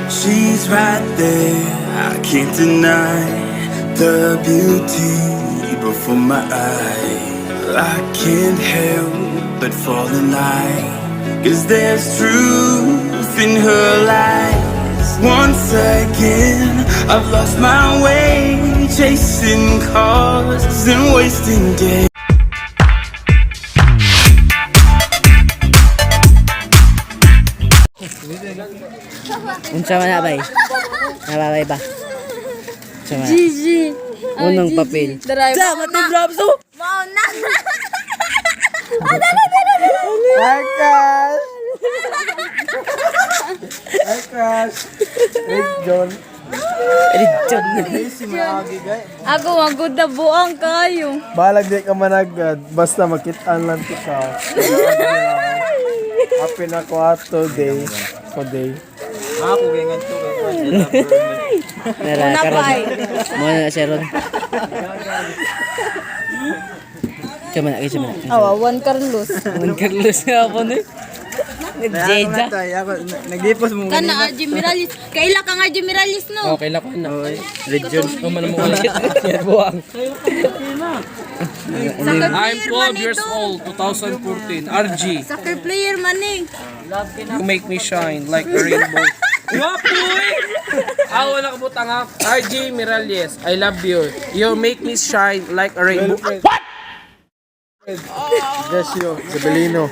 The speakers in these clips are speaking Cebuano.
She's right there, I can't deny the beauty before my eyes. I can't help but fall in line, 'cause there's truth in her lies. Once again, I've lost my way, chasing cars and wasting days. Unsa man na bay? Nababay ba? Unsa man? GG. Unang papel. Drive. Sa matay drops oh. Mao na. Hi, Crush! Hi, Crush! Red John. Richard. Busy mga gigay. Ako ang good na buang kayo. Balag di ka managad. Basta makitaan lang ti ka. Happy na ko ato day. Today. Nara Una karon. pa ay. Mo na siya ron. Unsa man na, unsa man na. Awa, Juan Carlos. Juan Carlos nga po ni. Nagjeja. Nagdipos mo. Kana RG Mirales. Kaila ka nga RG Mirales no. Okay lang ko na. Region. Oh, man mo wala. Buang. Soccer I'm player man 12 years ito. old, 2014. RG, Soccer player man eh. you make me shine like a rainbow. Wapoy! Ah, wala ka butang ha. RG Miralles, I love you. You make me shine like a rainbow. What? Jesio. Sabelino.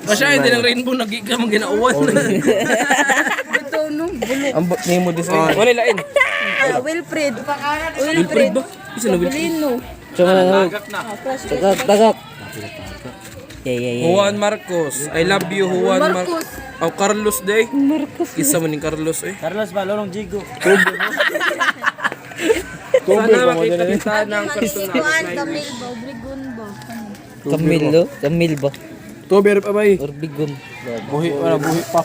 Kasi hindi ng rainbow nagiga mong ginauwan. Ito no. Ang name mo this way. Wala lain. Ah, Wilfred. Wilfred ba? Isa na Wilfred. Lino. Unsa man na. Tagak tagak. Yeah, yeah, yeah. Juan Marcos. I love you, Juan Marcos. Marcos. Oh, Carlos day. Marcos. Isa man ni Carlos eh. Carlos ba, Lolong Jigo. Sana makita kita ng personal. Juan Camil ba? Obrigon ba? Camilo, Camil ba? Tuber pa bay. Orbigon. Buhi wala buhi pa.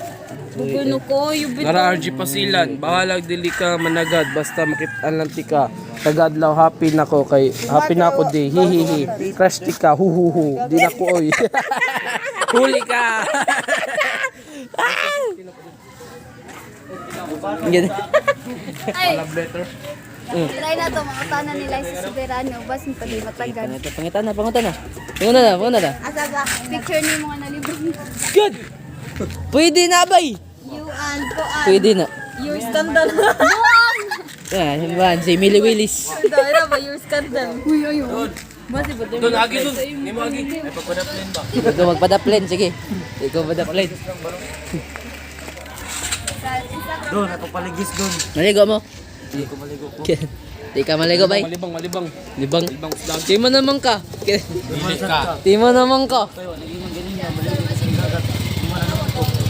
Bugono ko. Yubit. Nara RG Pasilan, bahalag dili ka managad basta makitaan lang ti ka. Tagadlaw happy nako kay happy na ako di hihihi. Crush ti ka hu hu hu. Di na ko oy. Huli ka. Ganun. Ay. Try na to, mga tanan nila sa Soberano, basin pa di matagal. Pangitan, pangitan na, pangutan na. Pangutan na, pangutan na. Asa ba? Picture ni mga nalibre. Good! Pwede na, bay! You and Koan. Pwede na. Your scandal. Ah, ba, si Millie Willis. Daira ba? Your scandal. Uy, ay, oh. Basi ba? Doon agi doon. Nimo agi. Ay pagpadaplin ba. Ikaw magpadaplin, sige. Ikaw magpadaplin. Doon, ako paligis doon. Maligo mo? Hindi ko maligo ko. Di ka maligo, bay. Malibang malibang. Libang. Malibang usdag. Timo naman ka. Dili ka. Timo naman ka.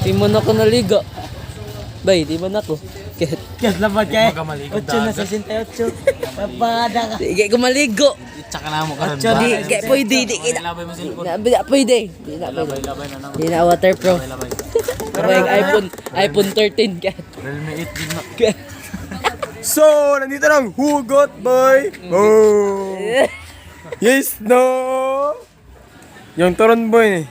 Timo na ko naligo. Bay, di man ako. Kas labad kay. 8 na 68. Babada ka. Di ko maligo. Tsaka na mo karon. Di, kaya pwede, di, di, na, di, na, pwede. Di na pwede. Di na waterproof. Kapag iPhone, iPhone 13 ka. Realme 8 din na. So, nandito ng hugot boy. Oh. Yes, no. Yung turon boy.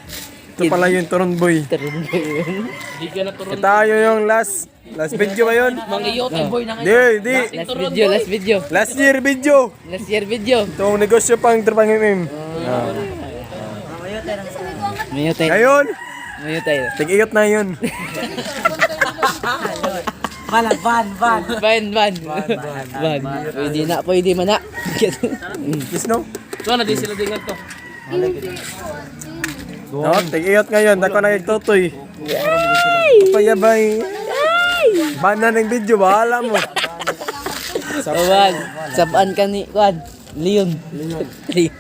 Ito pala yung turon boy. Di ka na turon. Tayo yung last last video ba yun? Mga iyote boy na Di, di. Last video, last video. Last year video. Last year video. Itong negosyo pang trapang MM. Mayo tayo. Ngayon, Mayo tayo. tig-iyot na yun. Bala, van, van. Ban, ban. Ban. Pwede na, pwede man na. Yes, no? So na di sila dingan to. No, tig-iyot ngayon. Dako na tutoy. Papayabay. Bana ng video, bahala mo. Saban. Saban ka ni, Kwan. Leon. Leon. Leon.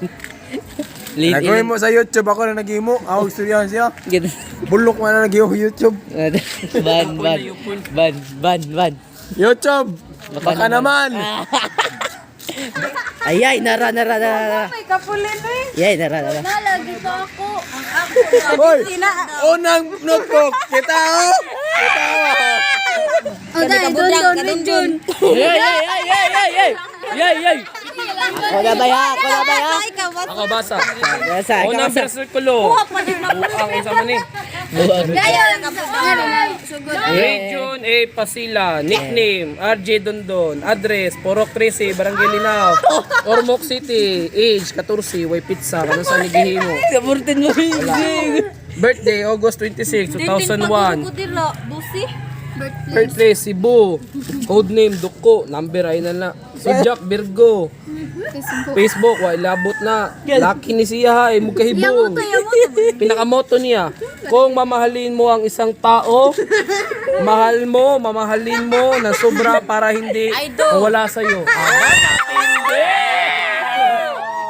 Leon. Nagawin mo sa YouTube, ako na nag-imo. Ako istoryahan siya. Ganun. Bulok man na nag-imo YouTube. Ban, ban. Ban, ban, ban. YouTube! Baka naman! Ay, ay, nara, nara, nara. nara. May kapulin eh. Ay, nara, nara. Na, lagi pa ako. Ang ako. Hoy! Unang notebook! Kita oh! Kita oh! Oh, dahil doon, doon, doon, doon. Ay, ay, ay, ay, ay, ay. Ay, ay. Ako na ba ya? Ako na ba ya? Ako basa. Basa, ikaw Unang basa. bersikulo. Ang unsa man ni? Dayon. Region A Pasila, nickname RJ Dondon, address Porok 13, Barangay Linao, Ormoc City, age 14, way pizza, kano sa nagihimo. Sa 14 mo hindi. Birthday August 26, 2001. Busi. Birthplace Cebu. Codename Duko, number ay na na. Zodiac Virgo. Facebook wa ilabot na. Lucky ni siya ha, eh, mugkahibong. Pinakamoto niya, kung mamahalin mo ang isang tao, mahal mo, mamahalin mo na sobra para hindi mawala sa iyo.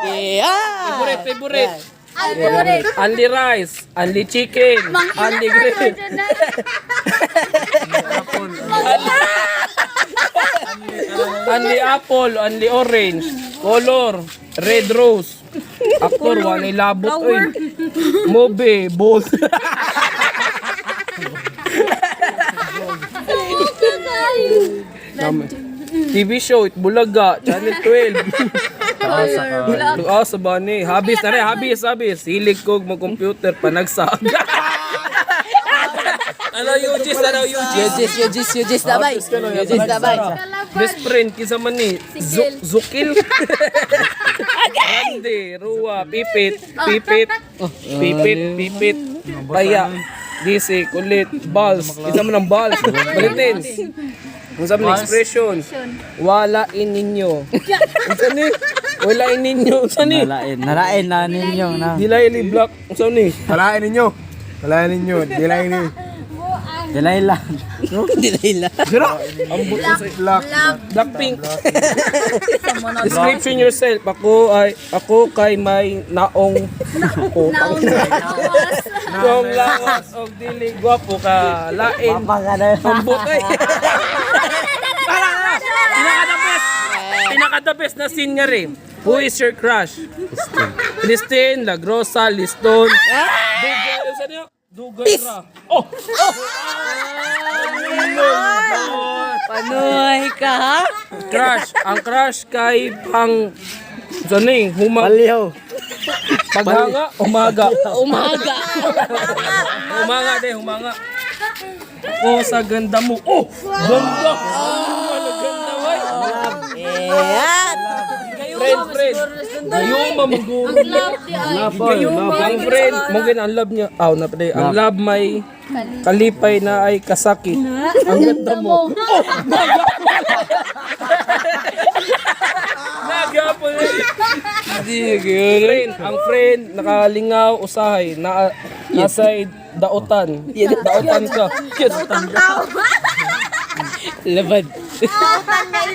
Yeah. Favorite, favorite. Ay, favorite. Only rice, only chicken, only grill. Only apple, only orange, color, red rose. Actor, wala labot oy. Movie, bold. TV show, Itbulaga, Channel 12. Ah, sa bani. Habis na rin, habis, habis. Hilig ko mag-computer, panagsag. Ano, UGs, ano, UGs? Yujis, yujis, yujis na bay. Yujis na bay. Best friend, kinsa man ni? Zukil? Randy, Rua, Pipit, Pipit, Pipit, Pipit, Taya, DC, Kulit, Balls, kinsa man ang Balls, Valentins. Unsa man expression? Walain ninyo. Unsa ni? Walain ninyo. Unsa ni? Nalain. Nalain na ninyo na. Dilay ni Black. Unsa ni? Walain ninyo. Walain ninyo. Dilain ninyo. Delay lang. Delay lang. Ambot sa Black. Blackpink. Description yourself. Ako ay ako kay may naong Naong lawas. Kung lawas og dili gwapo ka, lain. Ambot ay. Para na. Pinaka the best. Pinaka the best na scene nga rin. Who is your crush? Christine, Lagrosa, Liston. Dugay, saan yun? Dugay ra. Oh! Panoy ka ha? Crush. Ang crush kay pang... Saan eh? Huma... Baliw. Paghanga, umaga. Umaga. Humanga de, humanga. Ako sa ganda mo. Oh! Ganda! Oh, ganda, way. Yeah. Friend, friend. Gayuma, maguro. Gayuma. Ang friend, mungkin ang love niya. Aw, na pala. Ang love may kalipay na ay kasakit. Ang ganda mo. Oh! Nagyapon. Friend, ang friend nakalingaw usahay na nasa daotan. Daotan ka. Yes. Labad.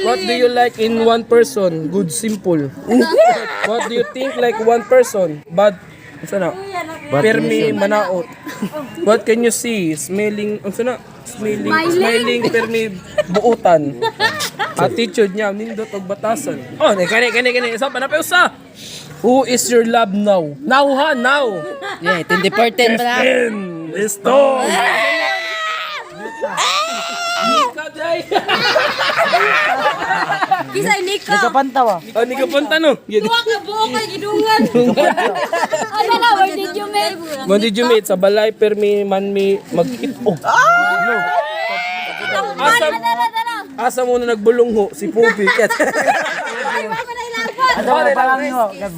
What do you like in one person? Good, simple. What do you think like one person? Bad, unsa na? Permi manaot. What can you see? Smelling, unsa na? Smelling, smiling, permi buutan. Attitude niya, nindot og batasan. Oh, ne kani kani kani isa pa na pa usa. Who is your love now? Now ha, now. Yeah, 24-10 pa na. Listo. Nika day. Kisay Nika. Nagkapantaw ah. Oh, nika punta no. Tuwa ka buo kay gidungan. Ano na, where did you meet? When did you meet? Sa balay, permi, man mi, magkit. Oh. Asa, asa muna nagbulong ho, si Pupi.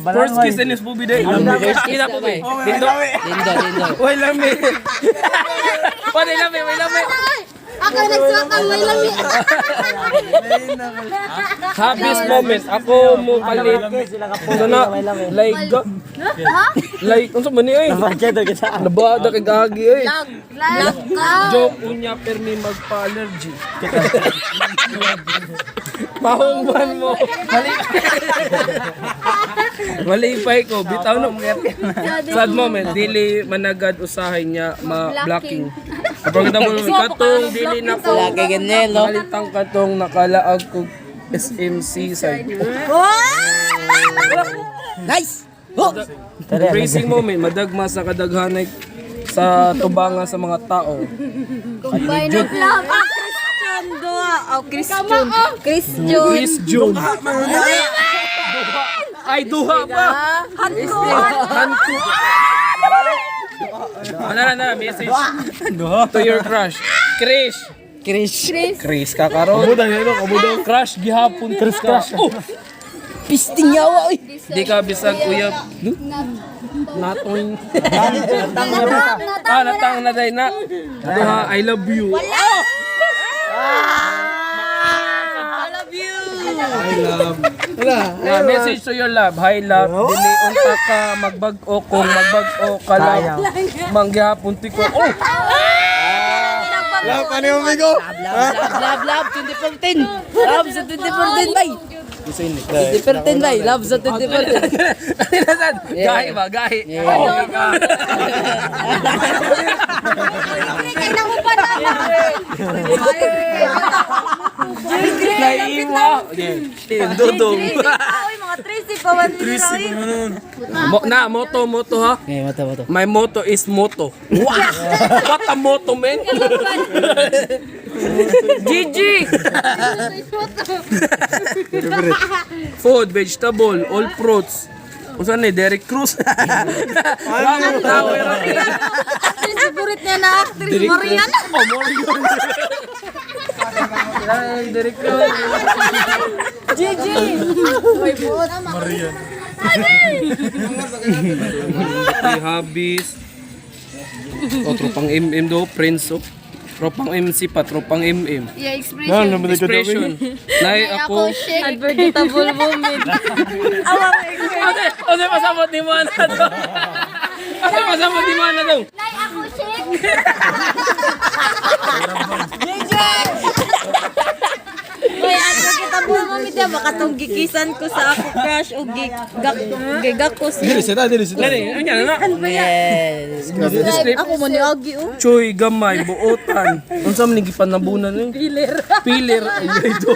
First kiss ni Pupi day. First kiss na Pupi. Dindo. Dindo, dindo. Way lami. Pwede lami, way lami. Ako nagsuot ang may lami. Happiest moment. Ako mo kalit. Ano na? Like, like, ano sa man ni ay? Nabada kay gagi ay. Lag ka. Joke unya permi magpa-allergy. Pahungman mo. Mali. Malipay ko bitaw no. Sad moment dili managad usahay niya ma-blocking. Kapag mo katong dili na ko Lagi ganelo. malitang katong nakalaag ko SMC side. Nice! Oh! Embracing moment madagma sa kadaghanay sa tubanga sa mga tao. Combine of love. Christian doa. Oh, Christian. Christian. Chris June. Ay, duha pa! Hanko. Hanko. Ano na na, message to your crush. Chris. Chris. Chris ka karon. Crush gihapon Chris crush. Oh, Pisting yawa oy. di ka bisag uyab. Natoy. Ah, natang na day na. Duha, I love you. I love you. I love. Na, message to your love. Hi love. Dili unta ka magbag-o kung magbag-o ka love. Manggihapon ti ko. Oh! Love, ano yung migo? Love, love, love, love, 2014. Love sa 2014, bay. 2014, bay. Love sa 2014. Ano Gahi ba? Gahi. Oh. Kay nang upan na. Naiwa. Okay. Dudong. Oy, mga 13 pa man nila. Mo, na, moto, moto ha. Okay, moto, moto. My motto is moto. Wow! What a motto, man! GG! Food, vegetable, all fruits. Unsa ni Derek Cruz? Ramon tao era. Actress, favorite niya na actress, Marian. Oh, Morion. Kailangan Derek Cruz. GG. Three hobbies. O, tropang MM do, friends oh. Tropang MC pa, tropang MM. Yeah, expression. Expression. Nay ako. shake. Unforgettable moment. Ate, ate, pasabot ni Moana to. Ate, pasabot ni Moana to. Nay, ako shake. Uy, unforgettable moment niya. Baka tong gikisan ko sa ako crush o gigakos. Dili sila, dili sila. Gani, ano yan, ano? Yes. Descript. Ako mo ni Agi oh. Choy, gamay, buotan. Unsa man ni gipanabunan ni? Pilir. Pilir. Ay, ito.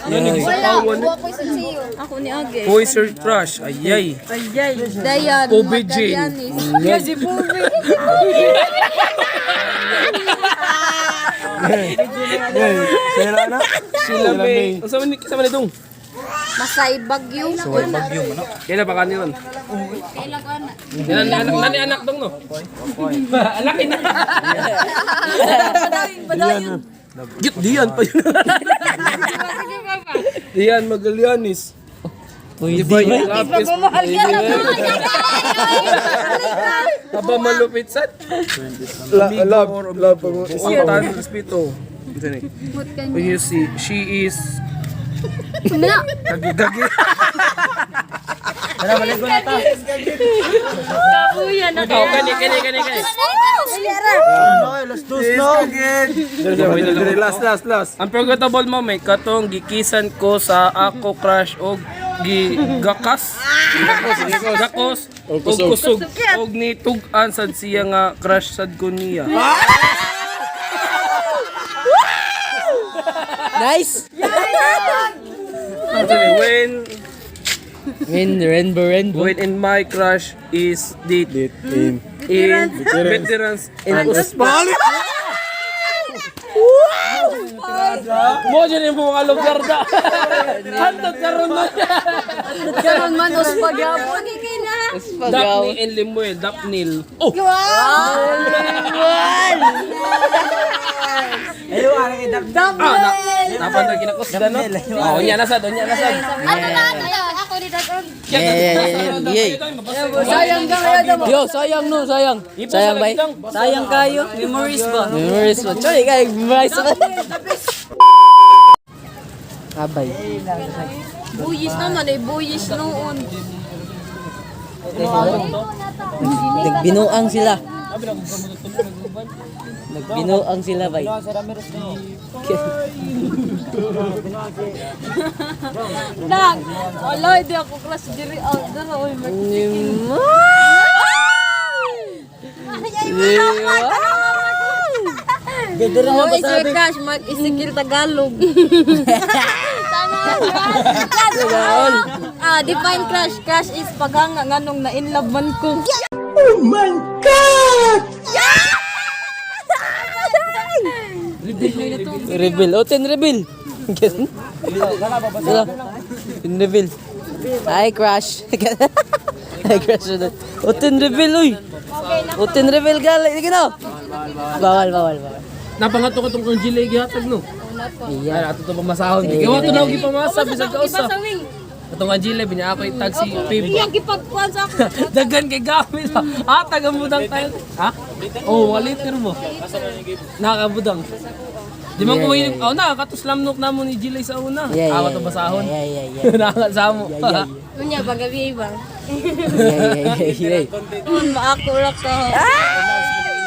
Ano ni Wala, gisapawan ni? wa ko sa siyo. Ako ni Agi. Who is your crush? Ayay. Dayan. Kobe Jane. Magallanes. Yeah, si Bobby. Sila na. Sila May. Unsa man ni kinsa man ni dong? Masay Bagyo. Kailan pa kanyon? Nani anak, nani anak dong no? Anak ina. Padayon, padayon. Git diyan pa yun. Diyan Magallanes. Pwede Di ba ba? yung love is Aba malupit sad. Love, love. Buotan, respeto. When you see, she is Na. gagi-gagi. Kabuya na Oh, kani kani kani kani. Dili, last, last, last. Unforgettable moment katong gikisan ko sa ako crush og gigakas. Gakos og kusog og nitug-an sad siya nga crush sad ko niya. Nice! Actually, when Win, rainbow, rainbow. when in my crush is date In. in veterans in Uspa. Mo dyan yung mga lugar da. Hantod karon na. Karon man uspagyapon. Daphne and Lemuel, Daphnil. Oh, ah, na, napantay kinakusda no? Oh, unya na sad, unya na sad. Ano na, ano na. Ako ni Dagon. Yeah, yeah, yeah, yeah. Sayang ka kaya Yo, sayang no, sayang. Sayang bay. Sayang kayo. Memories ba? Memories mo. Choy, kay memorize mo. Abay. Buyis naman eh, buyis noon. Nagbinuang sila. Nagbinuang sila bay. Dag! Wala, hindi ako class diri. Oh, dara, oy, Oh, is your crush, Mark Ezekiel Tagalog. Sana. Ah, define crush. Crush is paghanga nganong na in love man ko. Reveal. Oh, ten reveal. Wala. Ten reveal. Hi, crush. Ay, crush na. Oten reveal, uy. Oten reveal gali. Sige na. Bawal, bawal, bawal. Napangato ko tong kang Gilay gihatag no. Iya. Ay, ato to pamasahon. Gawa to na og gipamasa bisag kausa. Atong ang Gilay binya ako itag si Pip. Iyang gipagkuan sa ako. Dagan kay gamit. Ah, taga budang tayo. Ha? Oh, 1 liter mo. Nakabudang. Di man ko mahilig. Oh, na katuslamnok na mo ni Gilay sa una. Yeah, yeah, Awa to basahon. Yeah. Nakasamo. Yeah, Unya ba gabi ba? yeah. Maako ra ka.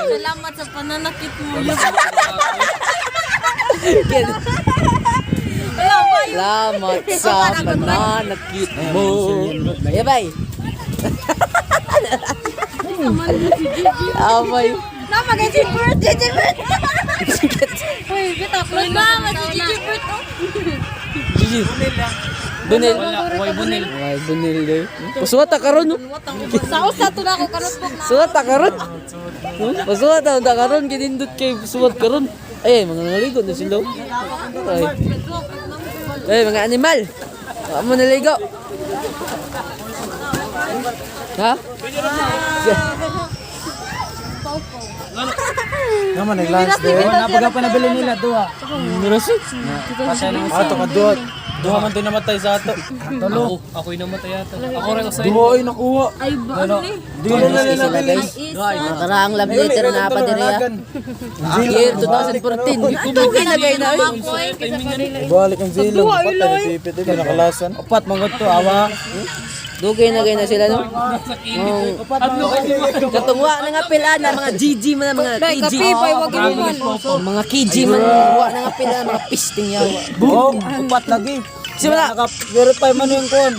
Salamat sa pananakit mo. Salamat sa pananakit mo. Yeah, bye. Amay. Nama kay si Bert, Gigi Bert. Uy, bitaw ko na si Gigi Bert. Oh. Gigi. Bunil. Way bunil. Ay, bunil day. Pasuwata karon no. Sa usa to na ako karon po na. Suwata karon. Pasuwata ta karon kinindot kay suwat karon. Ay, mga naligo na sila. Ay. Ay, mga animal. Wa mo naligo. Ha? Naman nag-lunch de. Napaga pa nabili nila duha. Miraso. Ato ka duha. Duha man to namatay sa ato. Ako, ako'y namatay yata. Ako rin sa Duha ay nakuha. Ay ba ano ni? Duha na nila Sila guys. Nakaraang love letter na pa diri ah. Year 2014. Dugay na kay na. oy. Balik ang zilong. Patay ni Pipit. Ito nakalasan. Upat manggod to awa. Dugay na kay na sila no. Katong wa na nga pila na mga GG man na mga KG. Mga KG man wa na nga pila mga pisting yawa. Boom. Upat lagi. Simula. Naka-verify man yung kon.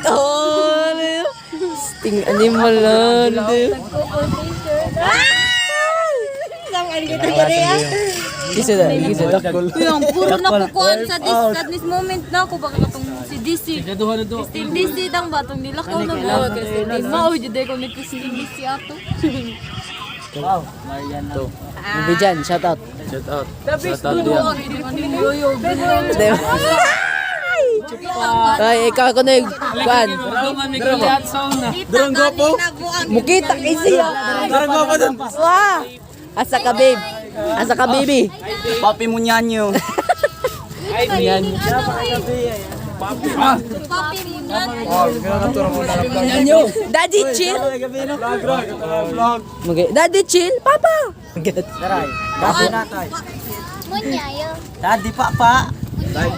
Oh, ano yun? Sting animal na. Ano yun? Isa na, isa na. Uy, ang puro na kukuan sa this at this moment na ako baka katong si DC. Duha na duha. Steam DC dang ba tong nilakaw na ba kay Steam DC. Mao jud ko ni Steam DC ato. Bijan, shout out. Shout out. Shout out diyan. Ay, ikaw ako na yung kwan. Duman may kuliat sa una. Durang gopo. Mukita kay siya. Darang ko pa dun. Wah! Asa ka, babe? Asa ka, baby? Papi Munyanyo. Yan. Papi mo Daddy, chill. Okay. Daddy, chill. Papa! Daray. Daddy natay. Munyayo. Daddy papa.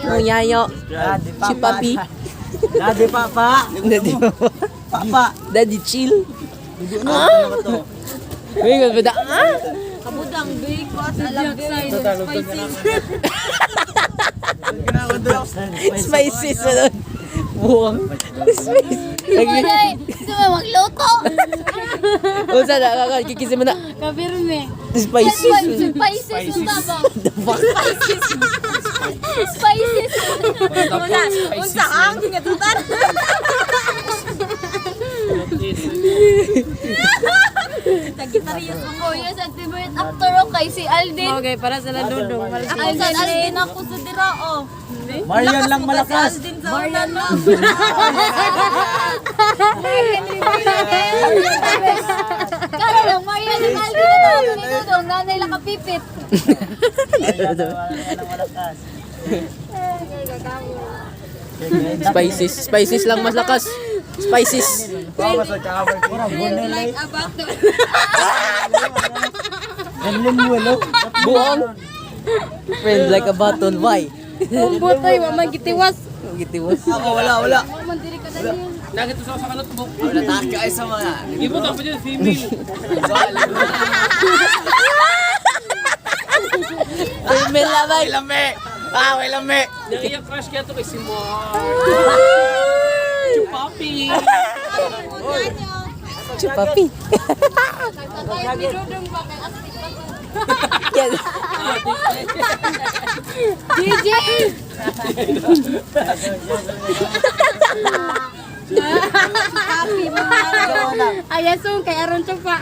Munyayo. Daddy papa. Si Papi. Daddy papa. Daddy, Papa. Papa. Daddy, chill. Ah! Wait, wait, wait. Ah! Kabudang big what alam spicy. Spicy sa doon. Buwang. Spicy. Wala. Gusto mo magluto. Unsa na, kakon, kikisin mo na. Kabirme. Spicy. Spices. Unsa ba? The fuck? Spices. Wala. Unsa ang gingatutan? Sagittarius mo. Oh, yes, ang favorite actor ko kay si Alden. Okay, para sa ladudong. Ako sa Alden ako sa dira oh. Marian lang malakas. Alden sa una no. Karo lang, Marian ang Alden na ako ni Dudong, nanay lang kapipit. Malakas. Spices. Spices lang mas lakas. Spices. Like a bacto. Ganyan mo lo. Buong. Friend like a button. Why? Umbutoy, wa man gitiwas. Gitiwas. Ako wala wala. Wa man diri ka dali. Nagito sa notebook. Wala taka ay sa mga. Ibo to pa dyan female. Female labay. Lame. Ah, wala lame. Naiyak crush kaya to kay si Mark. Chupapi. Chupapi. Kay ni Dudong ba kay astig pa ko. Yan. DJ! Ayasong kay aron chupa.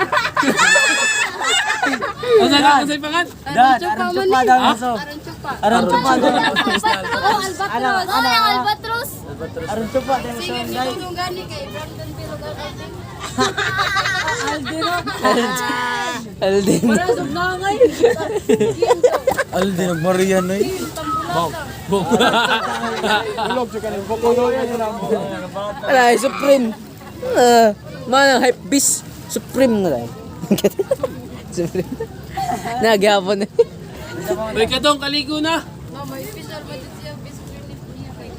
Unsa na unsay pangan? Dad, aron chupa daw so. Aron chupa. Aron chupa daw. Oh, albatros. Oh, ang albatros. Aron pa dahil sa Sige, nung gani kay Brandon Pilogan Alden. Alden. Alden ug Marian oy. Ay, Supreme. Ah, manang hype beast. Supreme na lang. Supreme. Nagyapon eh. Uy, katong kaligo na. No, may official ba dito siya best friend niya kay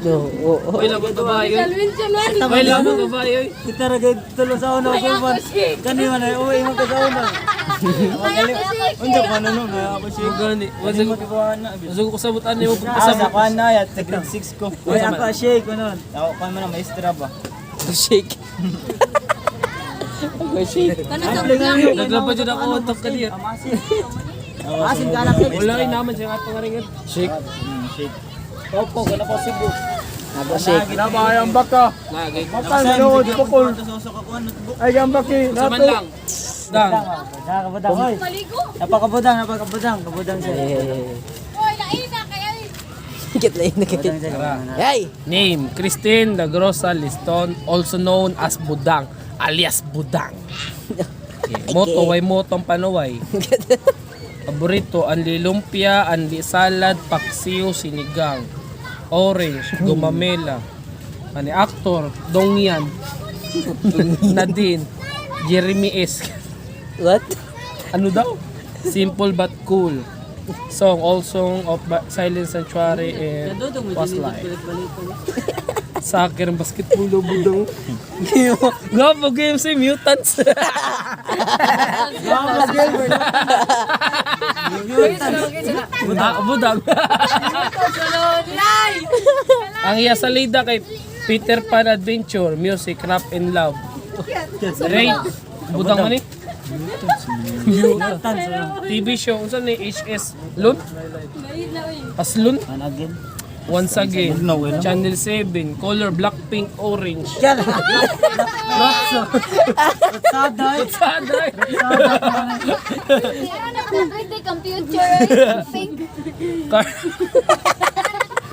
No, oo. Oh, Uy, labot babae oy. Alvin January. Uy, labot babae oy. Kita ra gay tulo sa una ko man. Kani man ay uwi mo ka sa una. Unsa pa no no ako siya. Gani. Wala mo kibuhan na. Wasa ko kasabutan nimo Ah, sa pagkasabot. kuan na ya, sa grade 6 ko. Uy, ako shake ko nun. Ako kuan man na maestra ba. Shake. Ako shake. Naglabad jud ako on top kaniya. Asin ka lang. Wala ay naman siya ato nga ringan. Shake. Shake. Opo, wala ko sigo. Ako shake. Nabayang baka. Nagay. Mapal manood pukol. Ay gambaki. Sa man lang. Dang. Nakakabudang, oy. Maligo. Napakabudang, napakabudang, kabudang siya. Eh, Oy, lain na kay ay. Get lain na Kabudang kay. siya. Hey! Name, Christine Lagrosa Liston, also known as Budang, alias Budang. Okay. Moto, way moto ang panuway. Paborito, anli lumpia, anli salad, paksiw, sinigang, orange, gumamela. Ani actor, Dongyan, Nadine, Jeremy S. What? Ano daw? Simple but cool. Song, all song of Silent Sanctuary and Past Life. Soccer and basketball daw budang. Gwapo game si Mutants. Ah, budang. Ang iya salida kay Peter Pan Adventure, Music, Rap and Love. Ray, budang man eh. Mutants. TV show unsa ni HS Lun? Aslun? Anagin. Once again. Channel 7, color black, pink, orange. Ratso. Ratsaday. Saday. Ano na pwede computer pink.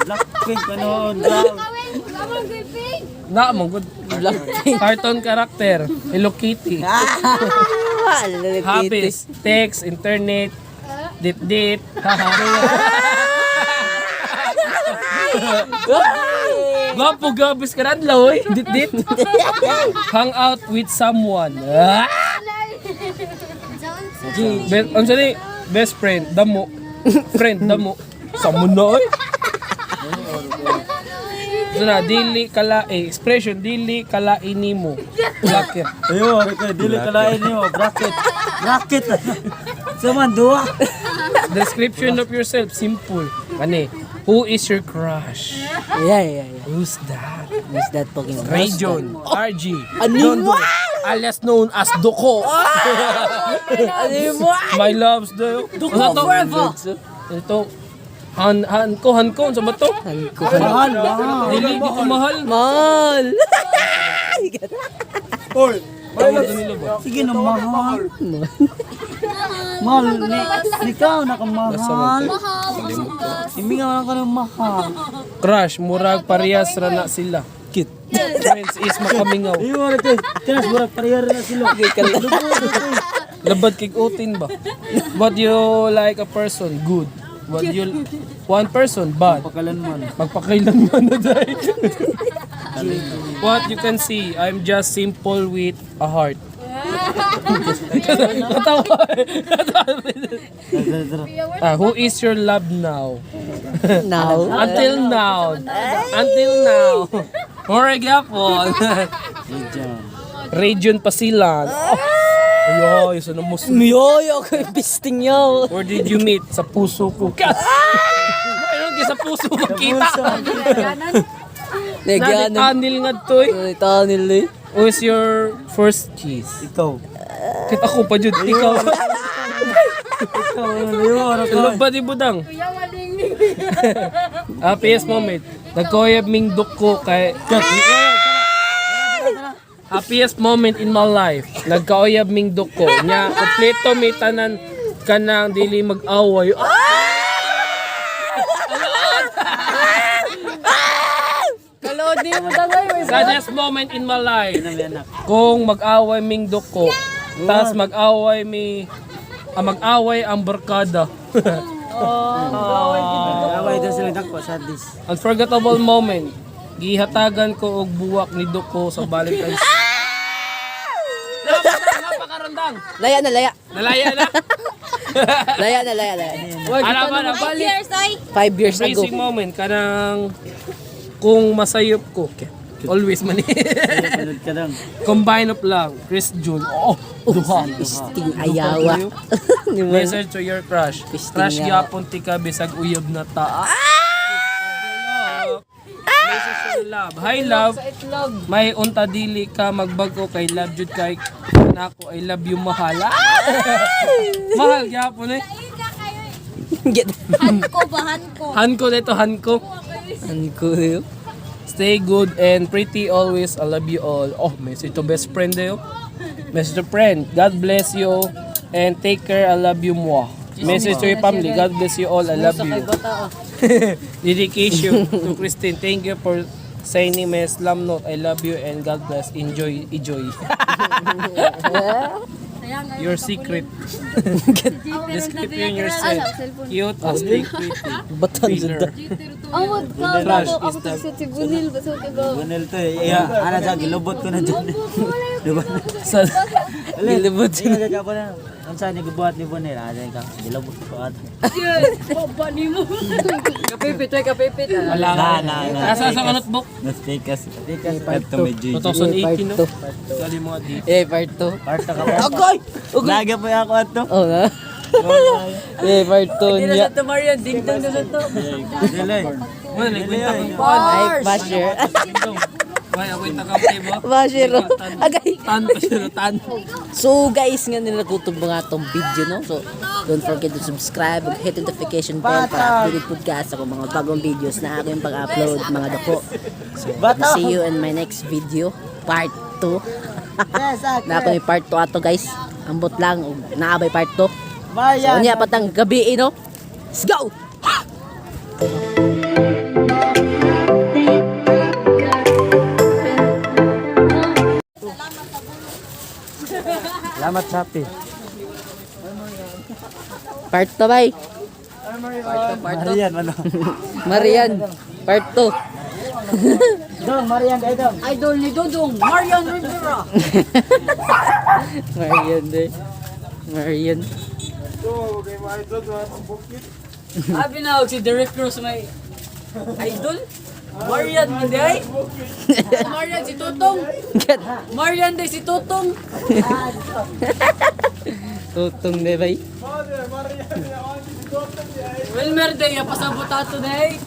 Blackpink ano daw. Kawin, kamang pink. Na mo good. Blackpink. Cartoon character, Hello Kitty. Ah, Hello Kitty. Hobbies, text, internet, dip dip. Gwapo gabis ka na adlaw oy. Dip dip. Hang out with someone. Ah! Unsa ni best friend damo. Friend damo. Samo na oy. So na dili kala eh, expression dili kala inimo. Bracket. Ayo, are ko dili kalain nimo bracket. Bracket. Sa man duwa. Description of yourself simple. Kani, who is your crush? Yeah. Who's that? Who's that talking about? Region, RG, Animal! alias known as Doko. Animal! My loves the Doko forever! Ito Han han ko han ko sa ba to? Mahal, mahal. Dili di ko mahal. Mahal! Oy. Sige na mahal. Mahal ni ikaw nakamahal. Mahal, Imingaw lang ka ng mahal. Crush, murag parehas ra na sila. Cute. Friends is makamingaw. Ayo, are ko. Tinas murag parehar na sila. Labad kig utin ba? What you like a person? Good. What you one person bad. Pakalanman. Magpakailanman na dahil. What you can see, I'm just simple with a heart. Katawa. Ah, who is your love now? Now. Until now. Until now. For example, Region Pasilan. Oh. Ayoy, sa namus. Yo, ako yung pisting yo. Where did you meet? Sa puso ko. Ayun, sa puso makita. Nagyanan. Nanitanil nga to eh. Tunnel eh. Who is your first kiss? Ikaw. Kita ko pa jud ikaw. Ikaw, ayo, are ko. Tulog ba di budang? Happiest moment. Nagkoyab ming dukko kay Happiest moment in my life. Nagkauyab ming dukko. Nya kompleto mi tanan kanang dili mag-away. Ah! Saddest moment in my life. Kung mag-away ming duko, tas mag-away mi mag-away ang barkada. Away daw sila dako sa dis. Unforgettable moment. Gihatagan ko og buwak ni Duko sa Valentine's. Napakarandang. Laya na, laya. Nalaya na. Laya na, laya, laya. Alam ba na 5 years ay. 5 years ago. Amazing moment kanang kung masayop ko. Always man. Sunod ka dong. Combine up lang. Chris June. Oh, duha. Pisting ayawa. Ni mo. Message to your crush. Pisting Crush nga. gyapon ti ka bisag uyab na ta. Message to love. Hi love. May unta dili ka magbago kay love jud kay nako I love you mahal. Ah! Mahal gyapon eh. Get. Hanko ba hanko? Hanko dito hanko. Ang cool. Stay good and pretty always. I love you all. Oh, message to best friend dayo. Message to friend. God bless you and take care. I love you more. Message to your family. God bless you all. I love you. Dedication to Christine. Thank you for signing my slam note. I love you and God bless. Enjoy. Enjoy. Your secret. Just keep you in yourself. Cute and stay pretty. Batan Winner. Ang wag ka Crush ako is the sa tibunil ba sa tigo. Bunel to eh. Iya, ana sa gilubot ko na dyan. Diba? Sa Gilubot. Iya, ka na. Unsa ni gibuhat ni Bunel? Ana ka gilubot ko ato. Kapipit, oy, kapipit. wala Na na na. Nasa sa notebook? Nas-fake as. Ato may GG. 2018 no? Part Dali mga dito. Eh, part 2. Part ka pa. Agoy! Agoy! Laga pa ako ato. Oh, na. Eh, part 2 niya. Dili. Wala, nagkwenta kong kuwan. Ay, basher. Wala, nagkwenta kang ba? Basher. Oh. Agay. Tan pa siya, tan. So guys, nga nila kutob mga atong video no. So don't forget to subscribe ug hit notification bell para updated pud ka sa akong mga bagong videos na aking pag-upload mga dako. So see you in my next video, part 2. Na ako ni part 2 ato guys. Ambot lang ug naa bay part 2. So unya patang gabi eh, no. Let's go. Salamat Shopee. Part 2 bay. Marian ano. Marian, part 2. Dong, Marian dai dong. Idol ni Dudong, Marian Rivera. Marian de. Marian. Abi na og si Derek Cruz may idol. Marian man di ay. Marian si Tutong. Marian di si Tutong. Tutong de bay. Wilmer di ya pasabot ato di ay.